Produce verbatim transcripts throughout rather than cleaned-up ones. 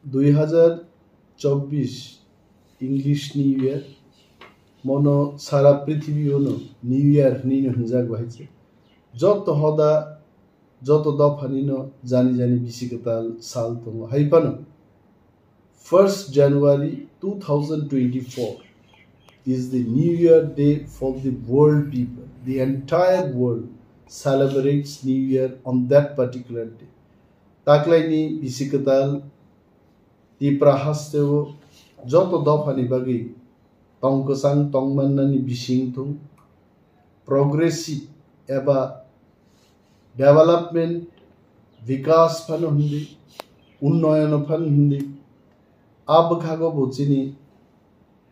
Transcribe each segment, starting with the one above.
Dui hazar chobbish English New Year, mono sara prithibi ono New Year hinwi no hinjak bahai se. Joto hoda, joto dophani no jani jani bisi kwtal sal tongo. Hai phano first January two thousand twenty-four is the New Year day for the world people. The entire world celebrates New Year on that particular day. Taklaini bisi kwtal Tipra hasteo joto dophani bagwi tong kwchang tong mannani bising thung, progressive eba development, vikas phano hindi, unnoyono phano hindi, a bwkhago bo chini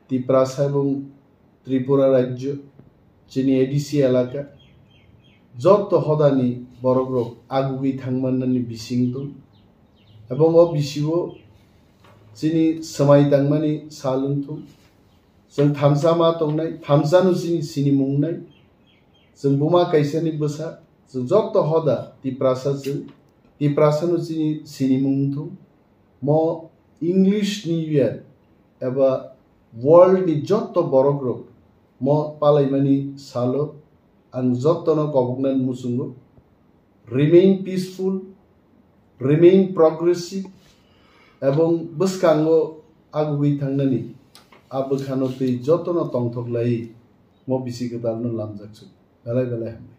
Tiprasa ebong Tripura rajyo, chini A D C elaka, joto hodani borokrok agugwi thangmannani bising thung, ebong o bisio chini swmai tangmani sal wng thung. Chwng thamsa ma tongnai, thamsano chini sinimung wngnai. Chwng buma kaisani bwsa, chwng joto hoda Tiprasa chwng, Tiprasano chini sinimung wng thung. Mo English New Year eba world ni joto borokrok mo palaimani salo ang jotono koboknani muchungo. Remain peaceful, remain progressive, ebong bwskango agugwi thangnani a bwkhano twi jotono tongthok lai mo bisi kwtalno lamjak su. Belai belai hambai.